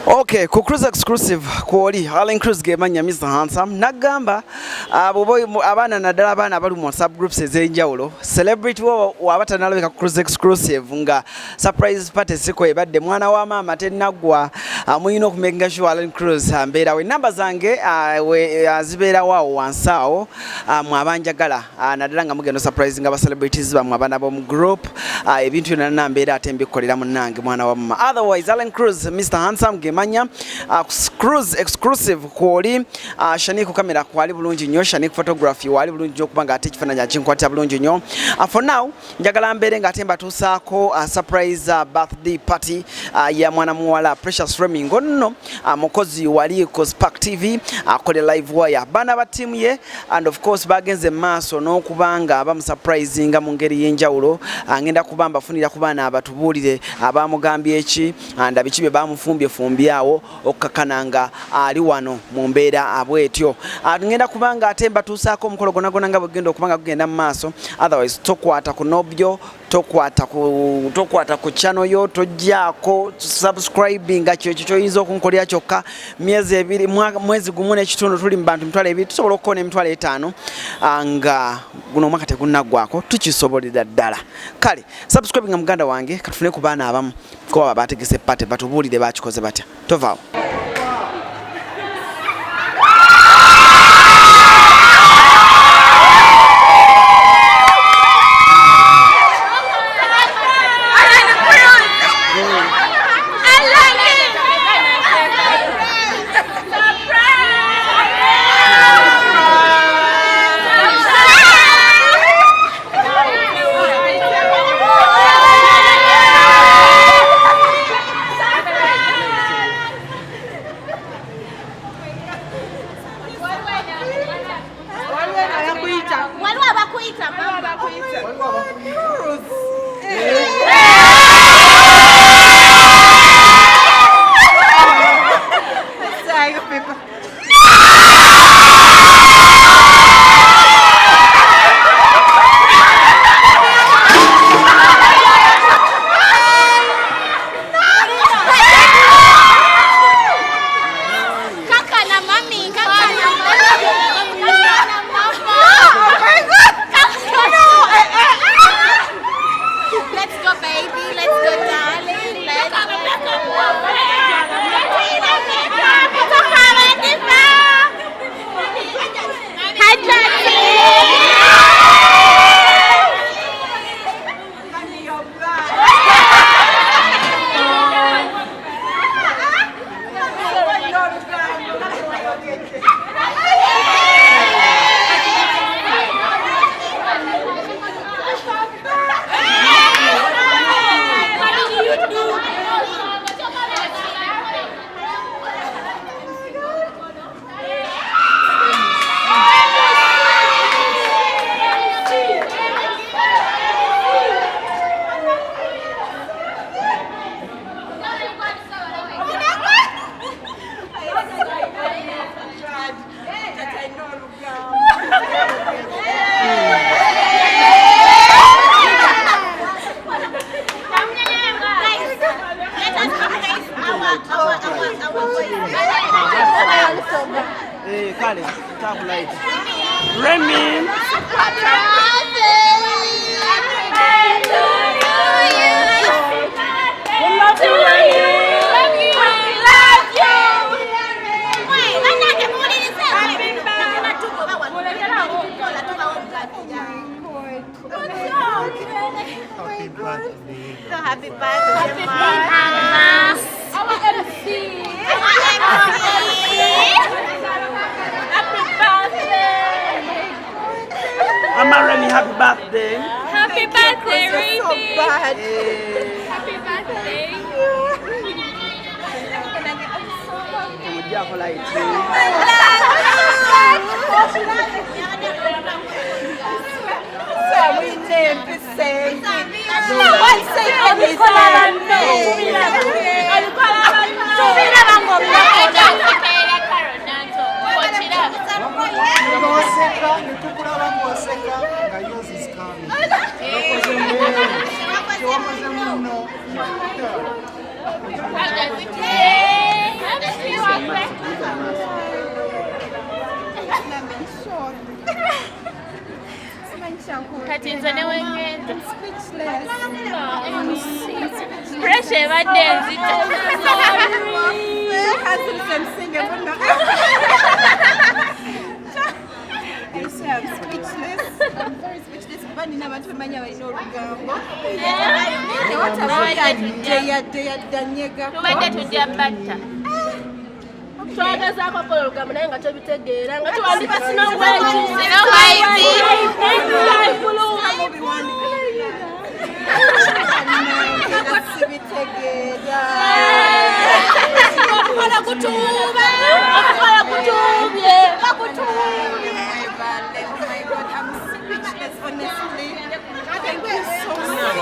Okay, ku Cruise Exclusive kwoli Allen Cruz gemanya Mr Handsome nagamba abo abaana naddala abaana abali mu subgroups ez'enjawulo celebrity wo waba tanalabika ku Cruise Exclusive nga surprise party siko ebadde mwana wa maama tennaggwa, mulina okumakinga sure Allen Cruz mbeerawo. Enamba zange zibeerawo awo wansi awo, mwe abanjagala, naddala nga mugenda surprise nga ba celebrities bammwe, abaana b'omu group, ebintu byonna nambeera ate mbikolera munnange mwana wa mama. Otherwise, Allen Cruz Mr Handsome gemanya, Cruise Exclusive kwoli, Shani ku kamera kwali bulungi nnyo, Shani photography wali bulungi nnyo okubanga ate ekifaananyi akinkwatira bulungi nnyo. For now njagala mbeere nga ate mbatuusaako surprise birthday party ya mwana muwala Precious Remy nno, mukozi wali ku Spark TV, akole live wire baana ba ttiimu ye, and of course bagenze mu maaso n'okuba nga bamusurprisinga mu ngeri y'enjawulo. Ngenda kuba mbafunira ku baana abatubuulire abamugambye eki and biki bye bamufumbye awo okukakana nga ali wano mu mbeera bwetyo. Ngenda kuba nga ate mbatuusaako omukolo gwonna gwonna nga bwegenda okuba nga gugenda mu maaso. Otherwise tokwata ku nobyo, tokwata ku channel yo, tojjaako subscribinga. Kyekyo kyoyinza okunkolera kyokka. Myezi 2, mwezi gumu n'ekitundu, tuli mu bantu 20,000, tusobola okukona 50,000, nga guno omwaka tegunnaggwako, tukisobolera ddala. Kale subscribinga muganda wange, katufune ku baana abamu kuba bategese party, batubuulire bakikoze batya. Tovaawo. Alan Cruz! I love it! Waliwo abakuyita mama. Kaka na mami, kaka na mami. Kaka na mama. Kaka. Let's go, baby. Let's go, darling. Let's go. Hajjati. What did you do? Guys, let us raise our voice. Kale tap light Remy. Happy birthday to you. We love you, Remy. Love you. Love you. Wait, bannange muwulirize. Tugoba wano. Tukola, tubawa omugaati. Happy birthday. Happy birthday, Mama. Our MC. Our MC. Happy birthday. Mama Remy, happy birthday. Happy birthday, Remy. Happy birthday. Temujjako light. Obikola banno. Obikola banno. Tubiraba ng'obikola. Ng'oseka ne tukulaba ng'oseka nga yours is coming. Kyewakoze munno. How does it feel? Ebadde nzita. I'm speechless. I'm very speechless. Kuba nina abantu bemanyi abalina olugambo. Yadde yadde anyegako. Tubadde tujja batta. Twagazaako okukola olugambo naye nga tobitegeera nga tuwandika Snow White. Snow White. Mubiwandika. Nga sibitegeera. Okukola kutuuba. Okukola kutuubye. Mwebale. Oh my God, I'm speechless, honestly. Thank you so much.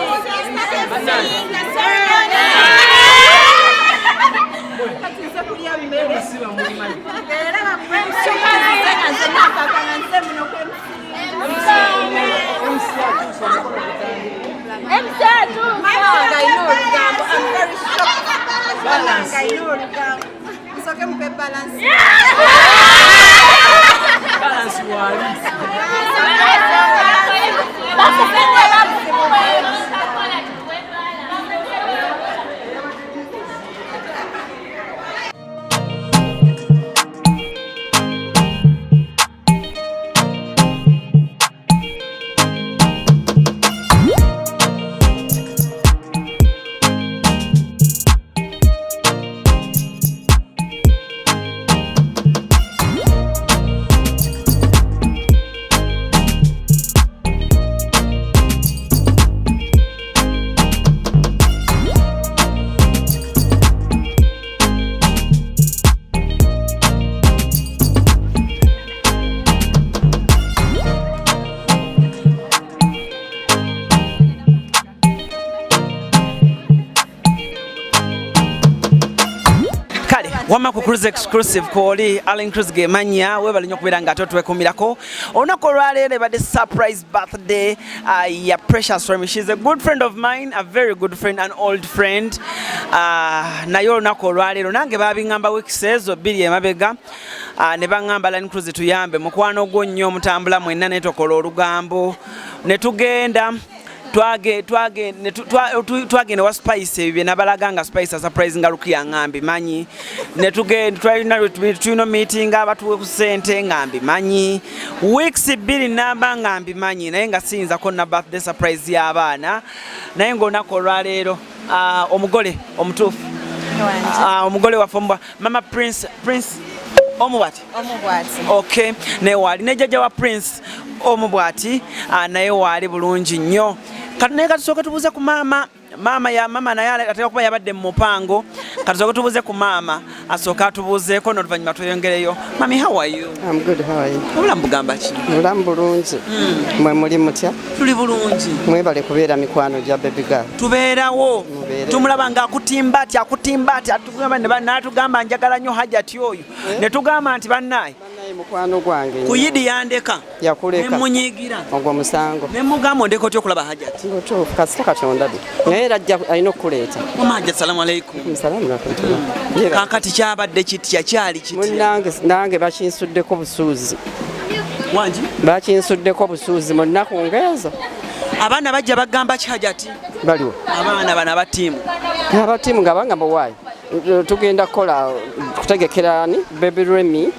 Kati nze kulya mmere. Era bakwemsinga nga nze naakaka nga nze muno kwemusinga. MC atuusa. Nga alina olugambo. I'm very shocked. Nga alina olugambo. Nsooke mupe balance. Balance wali. Kale wamma ku Cruise Exclusive kwoli Allen Cruise gemanya webale nnyo okubeera nga ate otwekumirako olunaku olwaleero ebadde surprise birthday ya Precious Remy. She's a good friend of mine, a very good friend, an old friend. Naye olunaku olwaleero nange babiŋŋamba weeks ezo 2 emabega, ne baŋŋamba Allen Cruise tuyambe mukwano gwo nnyo omutambula mwenna ne tukola olugambo ne tugenda twagenda wa Spice ebyo bye nabalaga nga Spice a surprise nga Rukia ngambi manyi ne tugenda tulina meeting abatuwe ku ssente ngambi manyi weeks 2 namba ngambi manyi naye nga siyinzako na birthday surprise y'abaana naye ng'olunaku olwaleero omugole omutuufu omugole waffe omubwa Mama Prince Prince omubwati Omubwati. Okay, naye waali ne jjajja wa Prince omubwati, naye waali bulungi nnyo. Kati naye katusooke tubuuze ku maama. Maama ya mama naye ateekwa kuba yabadde mu mupango. Katusooke tubuuze ku maama asooke atubuuzeeko n'oluvannyuma tweyongereyo. Mami, how are you? I'm good, how are you? Obulamu bugamba ki? Obulamu bulungi. Mwe muli mutya? Tuli bulungi. Mwebale kubeera mikwano gya baby girl. Tubeerawo. Mubeere. Tumulaba ng'akutimba ati akutimba ati atugamba ne n'atugamba njagala nnyo Hajati oyo. Ne tugamba nti bannaye. Bannaye mukwano gwange. Ku Yidi yandeka. Yakuleka. Ne munyiigira. Ogwo musango. Ne mugamba ondeka otya okulaba Hajati? Ngotuufu kasita Katonda ddi. Naye era ajja alina okukuleeta. Mama Hajati, salamu aleikum. Salamu aleikum. Kaakati kyabadde kitya kyali kitya? Munnange nange bakinsuddeko busuuzi. Wangi? Bakinsuddeko busuuzi mu nnaku ng'ezo. Abaana bajja bagamba ki Hajati? Baliwo. Abaana bano aba ttiimu. Aba ttiimu nga bangamba waayi. Tugenda kukola kutegekera ani Baby Remy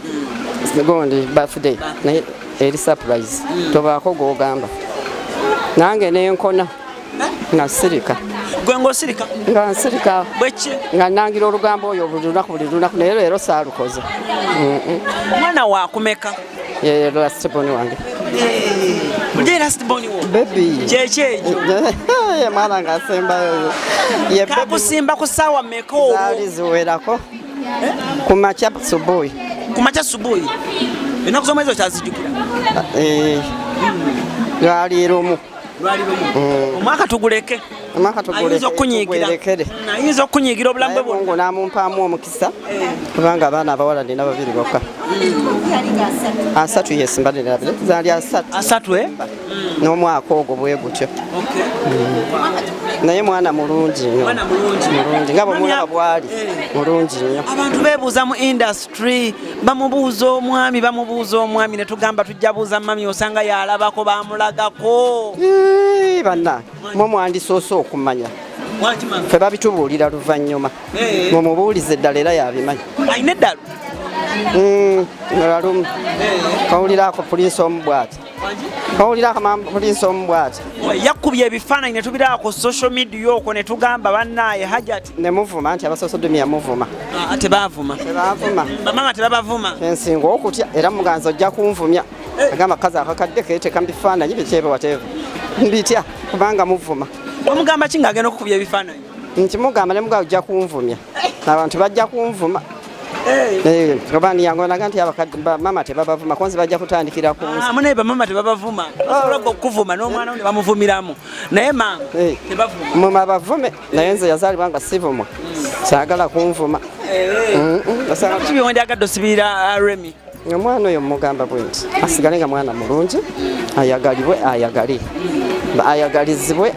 gondi birthday naye eri surprise tobaako gw'ogamba nange nenkona nga nsirika. Gwe ng'osirika? Nga nsirika. Bweki? Nga nangira olugambo oyo buli lunaku buli lunaku naye leero saalukoze. Mwana waakumeka? Ye last born wange. Bulijjo last born wo? Baby. Kyeki ekyo? Ye mwana ng'asembayo. Ye baby. Kakusimba ku ssaawa mmeka olwo? Zaali ziwerako. Ku makya subuhi. Ku makya subuhi? Ennaku z'omwezi okyazijjukira? Lwali lumu. Lwali lumu. Omwaka tuguleke. Omwaka tuguleke. Ayinza okunyiigira. Tugwerekere. Ayinza okunyiigira obulamu bwe bwonna. Mungu n'amumpaamu omukisa kubanga abaana abawala nina 2 bokka. 3 yes mbadde nina 2. Zaali 3. 3 eh? N'omwaka ogwo bwe gutyo. Okay. Naye mwana mulungi nnyo. Mwana mulungi. Mulungi nga bw'omulaba bw'ali. Mulungi nnyo. Abantu beebuuza mu industry, bamubuuza omwami, bamubuuza omwami ne tugamba tujja buuza mami osanga yalabako bamulagako. Banna, mwe mwandisoose okumanya. Ffe babitubuulira luvannyuma. Mumubuulize eddala era yabimanyi. Alina eddalu? Lumu kawuliraako puliisi omu bw'ati. Kawuliraako puliisi omu bw'ati. Yakubye ebifaananyi ne tubiraba ku social media okwo ne tugamba bannaaye Hajati. Ne muvuma nti abasosodomi yamuvuma. Tebaavuma. Tebaavuma. Bamama tebabavuma. Ensinga okutya era muganzi ojja kunvumya. Agamba kazi akakadde keeteka mu bifaananyi bikyebe whatever. Mbitya kubanga muvuma. Omugamba ki ng'agenda okukubya ebifaananyi? Nkimugamba ne mugamba ojja kunvumya. Abantu bajja kunvuma. Oba niyangonaga nti abakadde mama tebabavuma konzi bajja kutandikira ku nsi. Munaye bamama tebabavuma. Basobola okukuvuma n'omwana wo ne bamuvumiramu. Naye maama tebavuma. Mwe abavume naye nze yazaalibwa nga sivumwa. Saagala kunvuma. Ki bye wandyagadde osibirira Remy? Omwana oyo mugamba bwe nti asigale nga mwana mulungi, ayagalibwe, ayagale, ayagalizibwe,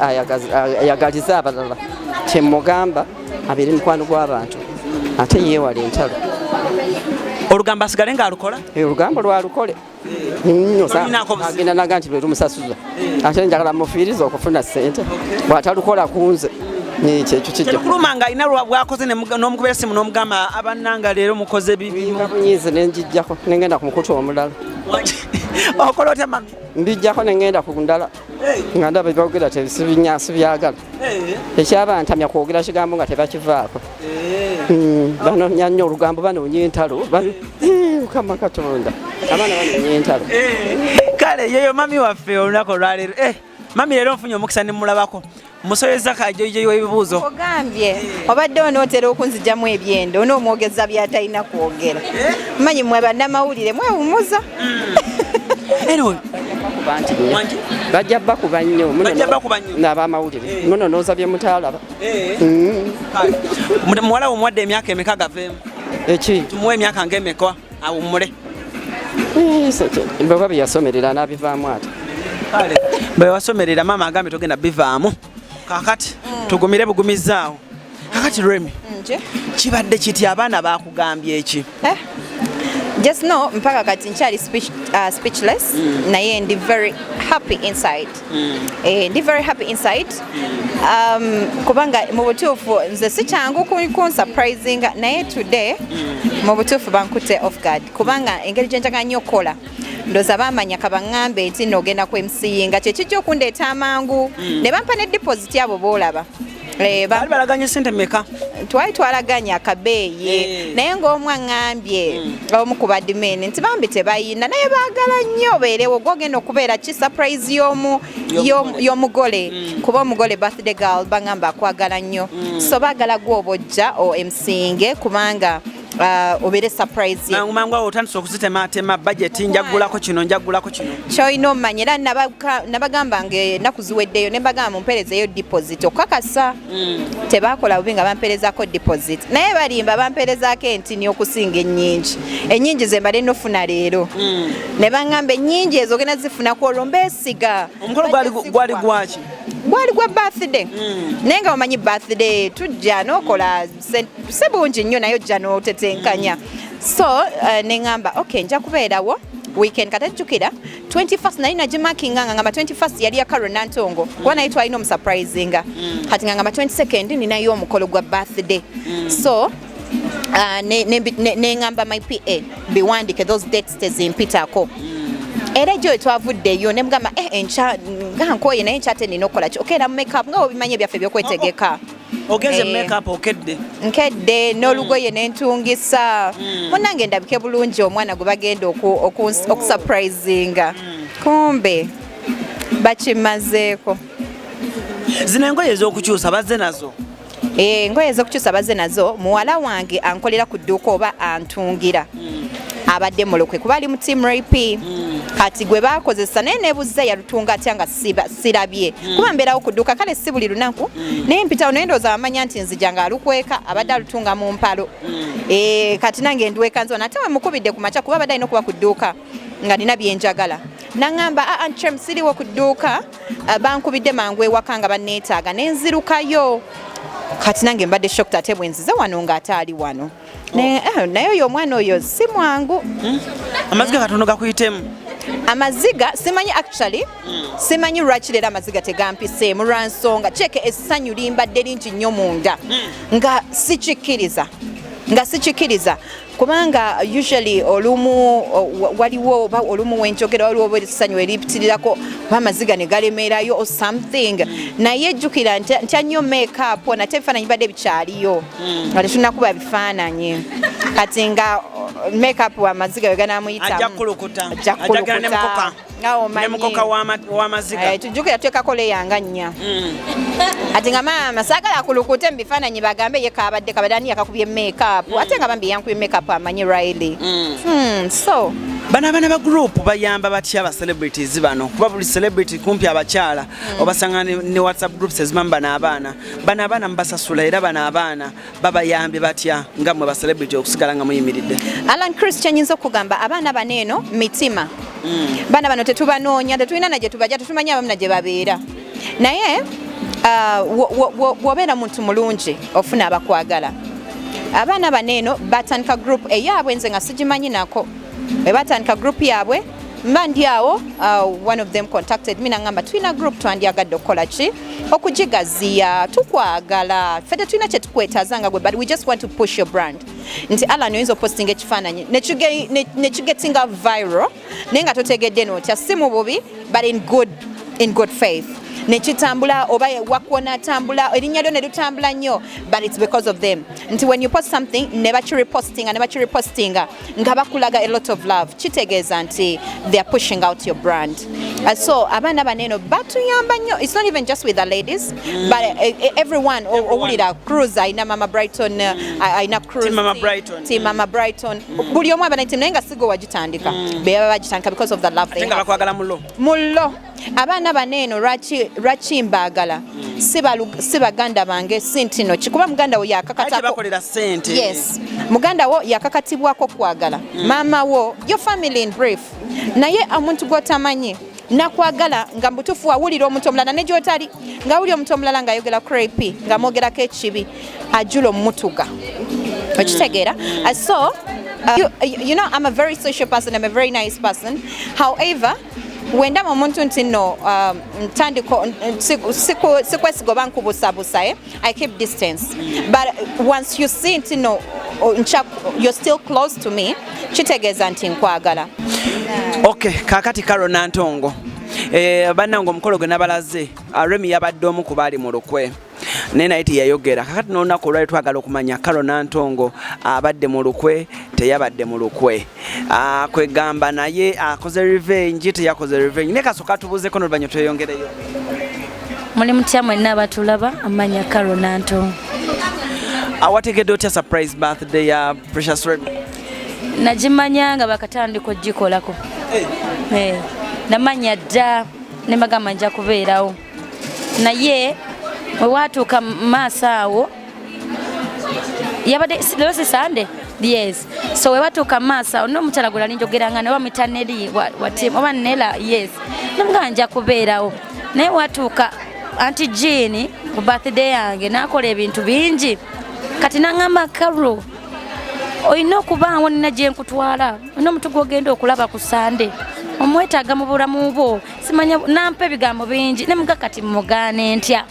ayagalize abalala. Kye mugamba abeere mukwano gw'abantu ate yeewale entalo. Olugambo asigale ng'alukola? Olugambo lwalukole. Agenda naga nti lwe lumusasuza. Ate njagala mufiirize okufuna ssente. Bw'atalukola ku nze. Ekyo kijja. Tekuluma nga alina bw'akoze n'omukubira essimu n'omugamba abannanga leero mukoze bibi. Bunyiize ne njijjako ne ngenda ku mukutu omulala. Okola otya mami? Mbijjako ne ngenda ku ndala. Nga ndaba byogera sibyagala. Ekyabantamya kwogera kigambo nga tebakivaako. Banoonya nnyo olugambo, banoonya entalo. Mukama Katonda. Abaana banoonya entalo. Kale yeyo mami waffe olunaku olwaleero. Mami leero nfunye omukisa ne mulabako. Musoyeza kajojo w'ebibuuzo. Ogambye obadde onootera okunzigyamu ebyendo onoomwogeza by'atalina kwogera. Mmanyi mmwe bannamawulire mwewummuza. Anyway, bajja bakuba nnyo n'abamawulire munonooza bye mutaalaba. Muwala wo omuwadde emyaka emeka gaveemu? Eki? Tumuwe emyaka ng'emeka awummule. Bw'oba bye yasomerera n'abivaamu ate. Kale bwe wasomerera maama agambye togenda bivaamu. Kaakati tugumire bugumizaawo. Kaakati Remy, kibadde kiti abaana baakugambye eki? Just know mpaka kati nkyali speechless naye ndi very happy inside. Ndi very happy inside. Kubanga mu butuufu nze si kyangu kunsurprisinga naye today mu butuufu bankute off guard kubanga engeri gye njagala nnyo okukola ndowooza baamanya kabaŋŋambe nti nno ogenda ku MC nga kye kijja okundeeta amangu ne bampa ne deposit abo boolaba. Baali balaganye ssente mmeka? Twali twalaganye akabeeyi naye ng'omu aŋŋambye omu ku badimeni nti bambi tebayina naye baagala nnyo obeerewo gw'ogenda okubeera ki surprise y'omugole kuba omugole birthday girl baŋŋamba akwagala nnyo so baagala gw'oba ojja o MCinge kubanga obeere surprise ye. Mangu mangu awo otandise okuzitematema budget njagulako kino njagulako kino. Ky'olina omumanya era nabagamba nga ennaku ziweddeyo ne mbagamba mumpeerezeeyo deposit okukakasa. Tebakola bubi nga bampeerezaako deposit naye balimba bampeerezaako entini okusinga ennyingi. Ennyingi ze mbadde nofuna leero. Ne baŋŋamba ennyingi ezo ogenda zifunako olwo mbeesiga. Omukolo gwali gwaki? Gwali gwa birthday. Naye nga omanyi birthday tujja n'okola si bungi nnyo naye ojja n'otetenkanya. So ne ŋŋamba okay nja kubeerawo weekend kati ajjukira 21st nali nagimakinga nga ngamba 21st yali ya Carol Nantongo kuba naye twalina omusurprisinga. Kati nga ngamba 22nd ninayo omukolo gwa birthday. So ne ŋŋamba my PA biwandike those dates tezimpitako. Era egyo twavuddeyo ne mugamba enkya nga nkooye naye enkya ate nina okukola ki? Okeera mu makeup nga obimanyi ebyaffe ebyokwetegeka. Ogenze makeup okedde. Nkedde n'olugoye ne ntungisa. Munnange ndabike bulungi omwana gwe bagenda okusurprisinga. Kumbe bakimazeeko. Zino engoye ez'okukyusa bazze nazo? Engoye ez'okukyusa bazze nazo. Muwala wange ankolera ku dduuka oba antungira. Abadde mulokwe kuba ali mu team Rape. Kati gwe bakozesa naye nebuuza yalutunga atya nga sirabye. Kuba mbeerawo ku dduuka kale si buli lunaku. Naye mpitawo naye ndowooza bamanya nti nzija ng'alukweka abadde alutunga mu mpalo. Kati nange ndweka nzona ate we mukubidde ku makya kuba abadde alina okuba ku dduuka nga nina bye njagala. Naŋŋamba Chem siriwo ku dduuka bankubidde mangu ewaka nga banneetaaga ne nzirukayo. Kati nange mbadde shocked ate bwe nzize wano ng'ate ali wano. Naye oyo omwana oyo si mwangu. Amaziga katono gakuyitemu. Amaziga simanyi, actually simanyi lwaki leero amaziga tegampiseemu, lwa nsonga kyeke essanyu limbadde lingi nnyo munda nga sikikkiriza kubanga usually olumu waliwo oba olumu wenjogera waliwo oba essanyu eripitirirako oba amaziga ne galemeerayo or something. Naye jjukira ntya nnyo makeup, nate ebifaananyi bibadde bikyaliyo nga tetunakuba bifaananyi. Kati nga makeup amaziga we ganamuyitamu. Ajja kukulukuta. Ajja Ajja genda ne mukoka. Nga omanyi. Ne mukoka w'amaziga. Eh, tujjukira tuteekako layer nga nnya. Ati nga maama saagala akulukute mu bifaananyi bagambe ye kabadde kabadde ani yakakubye makeup, ate nga bambi yankubye makeup amanyi Riley. So Bano abaana ba group bayamba batya aba celebrities bano? Kuba buli celebrity kumpi abakyala obasanga ne WhatsApp groups ezimamu bano abaana. Bano abaana mubasasula, era bano abaana babayambye batya nga mmwe ba celebrity okusigala nga muyimiridde? Alan Chris, kyenyinza okugamba, abaana bano eno mitima. Baana bano tetubanoonya, tetulina na gye tubajja, tetumanyi abamu na gye babeera. Naye bw'obeera muntu mulungi ofuna abakwagala. Abaana bano eno batandika group eyaabwe, nze nga sigimanyi nako. Bwe batandika group yaabwe, mba ndi awo, one of them contacted me nangamba, "Tulina group, twandyagadde okukola ki, okugigaziya. Tukwagala ffe, tetulina kyetukwetaaza nga gwe, but we just want to push your brand." Nti Alan, oyinza opostinga ekifaananyi nekigetinga viral, naye nga totegedde notya, si mu bubi but in good faith, nekitambula oba wakwona atambula, erinnya lyo ne litambula nnyo, but it's because of them. Nti when you post something ne bakirepostinga, ne bakirepostinga nga bakulaga a lot of love, kitegeeza nti they are pushing out your brand. So abaana bano eno batuyamba nnyo. It's not even just with the ladies, but everyone. Owulira Cruz ayina Mama Brighton, ayina Cruz Team Mama Brighton. Team Mama Brighton. Buli omu aba team, naye nga sigo wagitandika, be baba bagitandika because of the love they Ate nga have. bakwagala mulo. Mullo abaana bano eno lwaki mbaagala? Si baganda bange, si ntino kikuba muganda wo Ate yakakatako. bakolera ssente. Yes, muganda wo yakakatibwako kwagala, maama wo, your family in brief. Naye omuntu gw'otamanyi nakwagala nga mubutuufu, wawulira omuntu omulala ne gyotali, ng'awulira omuntu omulala ng'ayogera creepy, nga mwogerako ekibi, ajula omutuga, okitegeera? So you know I'm a very social person, I'm a very nice person. However, wendaba omuntu nti nno ntandiko sikwesiga oba nkubusabusa, eh? I keep distance. But once you see nti no you're still close to me, kitegeeza nti nkwagala. Ok, kakati Karo Nantongo, bannange, omukolo gwe nabalaze, Remi yabadde omu ku baali mu lukwe, naye naye teyayogera. Kakati n'olunaku olwali twagala okumanya Karo Nantongo abadde mu lukwe, teyabadde mu lukwe. Kwegamba naye akoze revenge, teyakoze revenge? Naye kasooka tubuuzeko n'oluvannyuma tweyongereyo. Muli mutya mwenna abatulaba? Amanya Karo Nantongo. Awategedde otya surprise birthday ya Precious Remi? Nagimanya nga bakatandika ogikolako. Eh, namanya dda ne bagamba nja kubeerawo, naye wewatuuka mu maaso awo yabadde leero si Sande? Yes. So webatuuka mu maaso awo n'omukyala gwe nali njogeranga naye bamuyita Neri wa team oba Nela, yes, nemugamba nja kubeerawo. Naye watuuka anti Jean ku birthday yange n'akola ebintu bingi. Kati naŋŋamba, "Karo, olina okubaawo, nina gye nkutwala, olina omuntu gwogenda okulaba ku Sande, omwetaaga mu bulamu bwo." Simanya nampa ebigambo bingi nemuga kati mugaane ntya,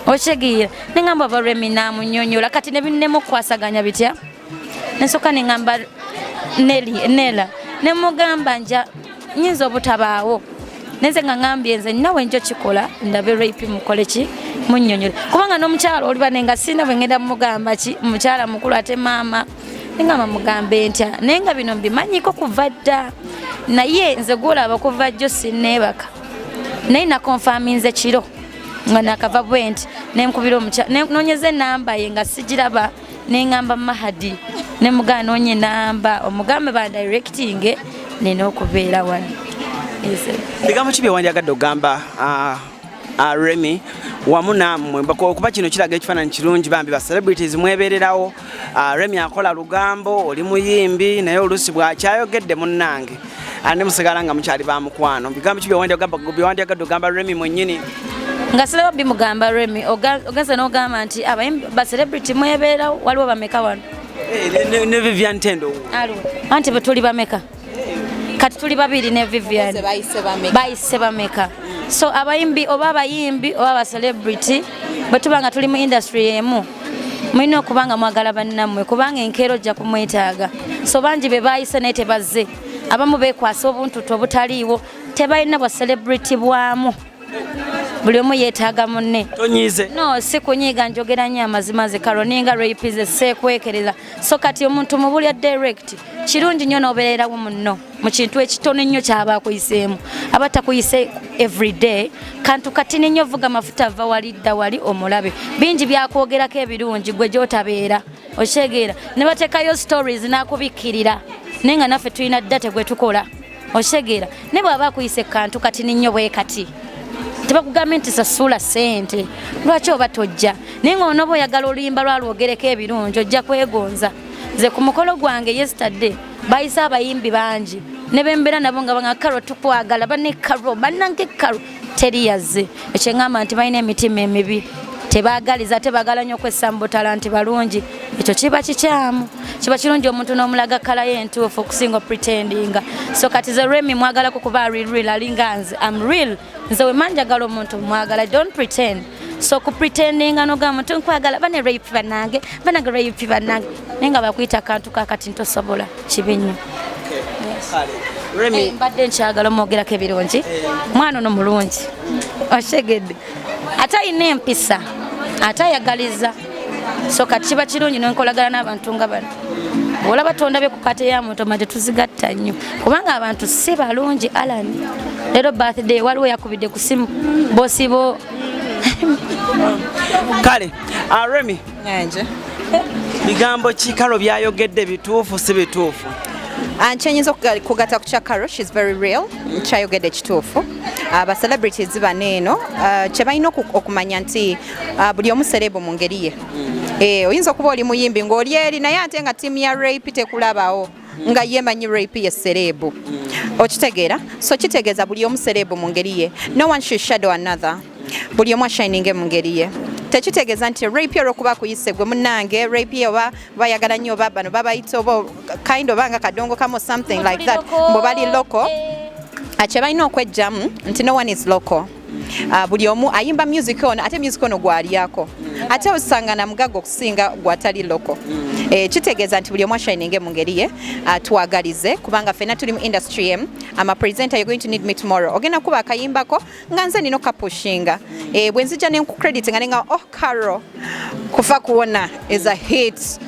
okitegeera? Neŋŋamba balwemi namunyonyola. Kati nebinemukwasaganya bitya? Nensooka neŋŋamba Neli, Nela, nemugamba nja nyinza obutabaawo, nenze nga ŋŋambye nze ninawe njo kikola ndabe rape mukole ki munnyonnyole, kubanga n'omukyala oli bane nga sirina bwe ngenda mugamba ki, mukyala mukulu ate maama. Nengamba mugambe ntya, naye nga bino mbimanyiko kuva dda. Naye nze gwolaba kuva jjo sinneebaka, naye nakonfaminze kiro nga nakava bwe nti nenkubira omukyala, noonyeza enamba ye nga sigiraba. Neŋŋamba Mahadi, nemugamba noonya enamba omugambe bandirectinge nina okubeera wano. Yes. Bigambo ki byewandyagadde okugamba Remy wamu nammwe? Kuba kino kiraga ekifaananyi kirungi, bambi ba celebrities mwebererawo. Remy akola lugambo, oli muyimbi, naye oluusi bwakyayogedde munnange ate musigala nga mukyali ba mukwano. Bigambo ki byewandyagadde ogamba Remy mwennyini? Nga siraba bimugamba Remy, ogenze n'ogamba nti abayimbi ba celebrity mwebeerawo, waliwo bameka wano? Eh, ne Vivian Tendo. Aliwo anti bwe tuli bameka? Kati tuli babiri ne Vivian. Bayise bameka. So abayimbi oba abayimbi oba aba celebrity bwe tuba nga tuli mu industry emu, mulina okuba nga mwagala bannammwe kubanga enkeera ojja kumwetaaga. So bangi be bayise naye tebazze, abamu beekwasa obuntutu obutaliiwo, tebalina bwa celebrity bwamu. Buli omu yeetaaga munne. Tonyiize? No, si kunyiiga, njogera nnyo amazima. Nze Karo ninga Ray P, nze seekwekereza. So kati omuntu mubulya direct, kirungi nnyo n'obeererawo munno mu kintu ekitono ennyo kyaba akuyiseemu, aba takuyise everyday. Kantu katini nnyo, vuga mafuta va wali dda wali omulabe, bingi byakwogerako ebirungi gwe gy'otabeera okitegeera, ne bateekayo stories n'akubikkirira, naye nga naffe tulina data gwe tukola, okitegeera. Ne bw'aba akuyise kantu katini nnyo bwe kati, tebakugambye nti sasula ssente, lwaki oba tojja? Naye nga onooba oyagala oluyimba lwalwogereko ebirungi, ojja kwegonza. Nze ku mukolo gwange yesterday bayise abayimbi bangi ne bembeera nabo nga banga Karo tukwagala, bane Karo bannange Karo, teri yazze. Ekyo ŋŋamba nti balina emitima emibi, tebaagaliza, ate baagala nnyo okwessa mu butala nti balungi. Ekyo kiba kikyamu. Kiba kirungi omuntu n'omulaga colour ye entuufu okusinga opretendinga. So kati ze Remi mwagalako kuba real, real alinga nze. Am real. Nze we manjagala omuntu mwagala, don't pretend. So kupretendinga nogamba muntu nkwagala, bane Ray P bannange, banange Ray P bannange, naye nga bakuyita akantu kakati ntosobola, kibi nnyo. Remy. Eh, mbadde nkyagala omwogerako ebirungi. Mwana ono mulungi, oshegedde, ate alina empisa, ate ayagaliza. So kati kiba kirungi nenkolagana n'abantu nga bano. Olaba tondabye ku party ya muntu ma tetuzigatta nnyo kubanga abantu si balungi. Alan leero birthday, waliwo yakubidde ku simu bosibo. Kale Remy. Nje. Bigambo ki Karo byayogedde, bituufu si bituufu? Kyenyinza okugatta ku kya Caro, she's very real, kyayogedde kituufu. Aba celebrities bano eno, kye balina okumanya nti buli omu celeb mu ngeri ye. Eh, oyinza okuba oli muyimbi ng'oli eri, naye ate nga ttiimu ya Ray P tekulabawo nga ye manyi Ray P ye celeb, okitegeera? So kitegeeza buli omu celeb mu ngeri ye. No one should shadow another. Buli omu ashininge mu ngeri ye. Tekitegeeza nti Ray P olwokuba akuyise gwe munnange Ray P oba bayagala nnyo oba bano babayita oba kind oba nga kadongo kamu, something like that, mbu bali local. Kye balina okwejjamu nti no one is local. Buli omu ayimba music ono, ate music ono gwalyako, ate osanga na mugagga okusinga gwatali local. Eh, kitegeeza nti buli omu ashininge mu ngeri ye. Twagalize kubanga ffenna tuli mu industry emu. I'm a presenter, you're going to need me tomorrow. Ogenda kuba akayimbako nga nze nina okapushinga. Eh, bwe nzija ne nkucredit nga nenga, "Oh, Caro kufa kuwona is a hit,"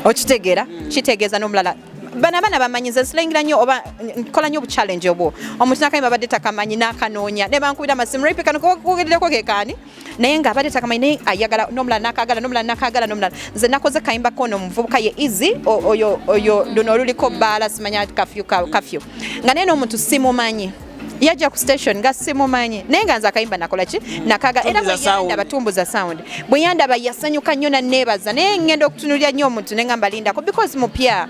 okitegeera? Kitegeeza n'omulala bano abaana bamanyi nze nsilayingira nnyo oba nkola nnyo obuchallenge obwo. Omuntu nakayimba abadde takamanyi n'akanoonya ne bankubira amasimu, "Ray P, kano kogerereko kekaani?" Naye nga abadde takamanyi, naye ayagala, n'omulala nakagala, n'omulala nakagala, n'omulala. Nze nakoze kayimba kono omuvubuka ye Easy, oyo oyo luno oluliko bbaala, simanya kafyu kafyu, nga naye n'omuntu simumanyi, yajja ku station nga simumanyi, naye nga nze akayimba nakola ki, nakaga era Tumbuza bwe sound. yandaba, tumbuza sound, bwe yandaba yasanyuka nnyo naneebaza. Naye ngenda okutunulira nnyo omuntu ne ngamba lindako because mupya,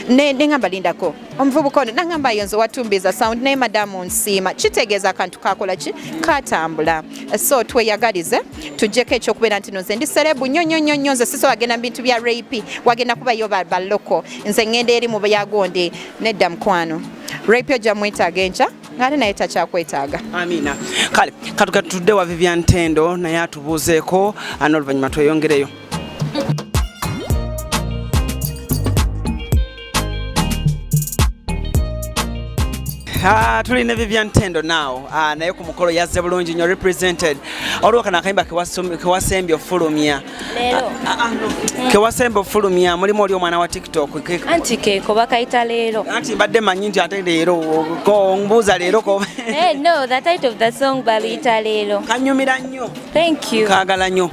ne ngamba lindako omuvubuka ono, nangamba yo nze watumbiza sound, naye madamu nsiima. Kitegeeza akantu kakola ki, katambula. So tweyagalize, tujjeko ekyokubeera nti no nze ndi celeb nnyo nnyo nnyo nnyo, nze sisobola genda mu bintu bya Ray P, wagenda kubayo ba local, nze ngenda eri mu byagonde. Nedda mukwano, Ray P ojja mwetaaga enkya ng'ate naye takyakwetaaga. Amina. Kale katuka tudde wa Vivian Tendo naye atubuuzeeko, n'oluvannyuma tweyongereyo. Tuli ne Vivian Tendo now. Naye ku mukolo yazze bulungi nnyo, represented. Olwo kano akayimba kewasembye ofulumya. Leero. Ah, no. Kewasembye ofulumya mulimu oli omwana wa TikTok. Anti keeko bakayita leero. Anti mbadde manyi nti ate leero ko mbuuza leero ko. Eh, no, the title of the song baluyita leero. Kanyumira nnyo. Thank you. Kaagala nnyo.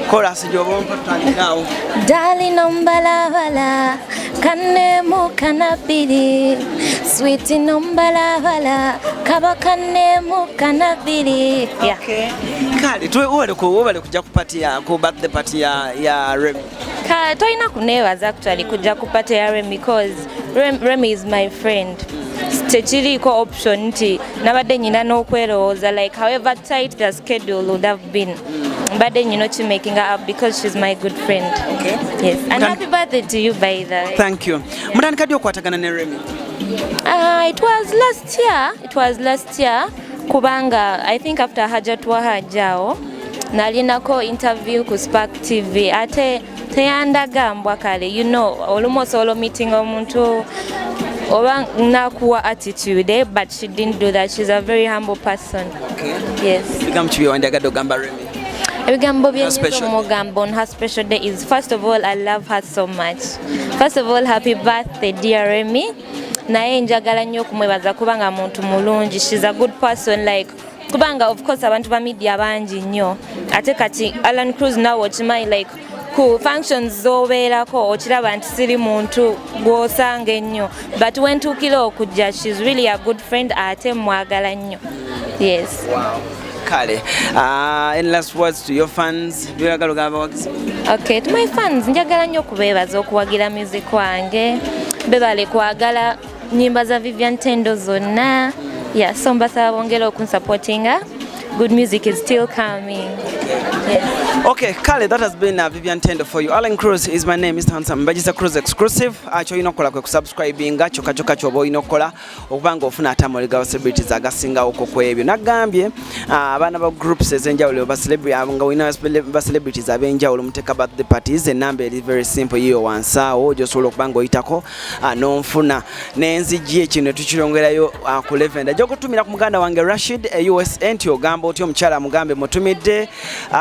Chorus gy'oba ompa tutandikirawo. Darling ombalabala kanemu kanabiri, sweet nombalabala kaba kanemu kanabiri, yeah. Kale webale kujja ku party ya ku birthday party ya Remy. Ka tolina kuneebaza actually kujja ku party ya Remy because Remy is my friend. Tekiriiko option nti nabadde nyina n'okwerowooza, like however tight the schedule would have been, mbadde nyina okimakinga up because she's my good friend. Okay. Yes, and happy birthday to you, by the way. Thank you. Mutandika ddi okwatagana ne Remy? It was last year. It was last year. Kubanga I think after Hajat wa Hajjao nalinako interview ku Spark TV, ate teyandaga mbwa kale, olumu osobola meeting omuntu oba nakuwa attitude, eh? But she didn't do that. She's a very humble person. Yes. Bigambo ki byewandyagadde ogamba Remy? Ebigambo Her byenyinza special day. Omugamba on her special day is, first of all, I love her so much. First of all, happy birthday, dear Remy. Naye njagala nnyo okumwebaza kubanga muntu mulungi. She's a good person, like kubanga of course abantu ba media bangi nnyo, ate kati Alan Cruz nawe okimanyi, like ku functions z'obeerako okiraba nti siri muntu gw'osanga ennyo, but wentuukira okujja, she's really a good friend, ate mwagala nnyo, yes. Wow. Kale, any last words to your fans, by'oyagala ogamba abawagizi? Okay, to my fans, njagala nnyo okubeebaza okuwagira music wange, bebale kwagala nyimba za Vivian Tendo zonna. Yeah, so mbasaba bongere okunsupportinga. Good music is still coming. Yes. Okay, kale, that has been Vivian Tendo for you. Alan Cruz is my name, Mr. Handsome. Mbagisa Cruz exclusive. Ky'olina okukola kwe kusubscribinga kyokka kyokka ky'oba olina okukola okuba nga ofuna ate amawulire ga celebrities agasingawo ku ebyo. Nagambye abaana ba groups ez'enjawulo ba celebrity, nga olina ba celebrities ab'enjawulo muteeka birthday parties, enamba eri very simple, yiyo wansi awo gy'osobola okuba nga oyitako n'onfuna n'enzigi ekino ne tukirongerayo ku Lavender. Gy'okutumira ku muganda wange Rashid e USA nti ogamba otya omukyala, mugambe mutumidde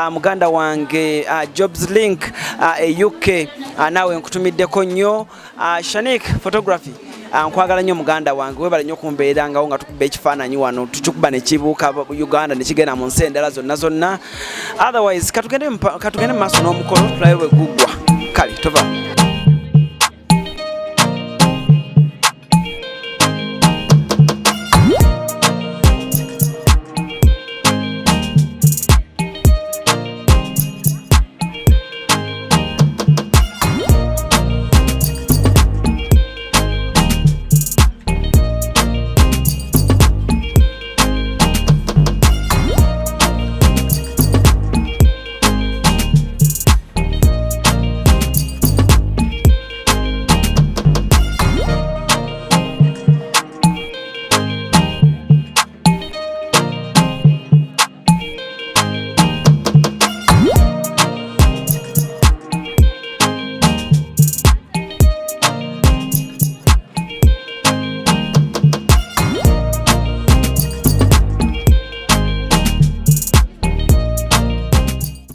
muganda wange Jobs Link e UK, naawe nkutumiddeko nnyo. Shanik Photography, nkwagala nnyo muganda wange, webale nnyo okumbeerangawo nga tukuba ekifaananyi wano, tukikuba ne kibuuka Uganda ne kigenda mu nsi endala zonna zonna. Otherwise katugende mu maaso n'omukolo tulabe bwe guggwa. Kale tova.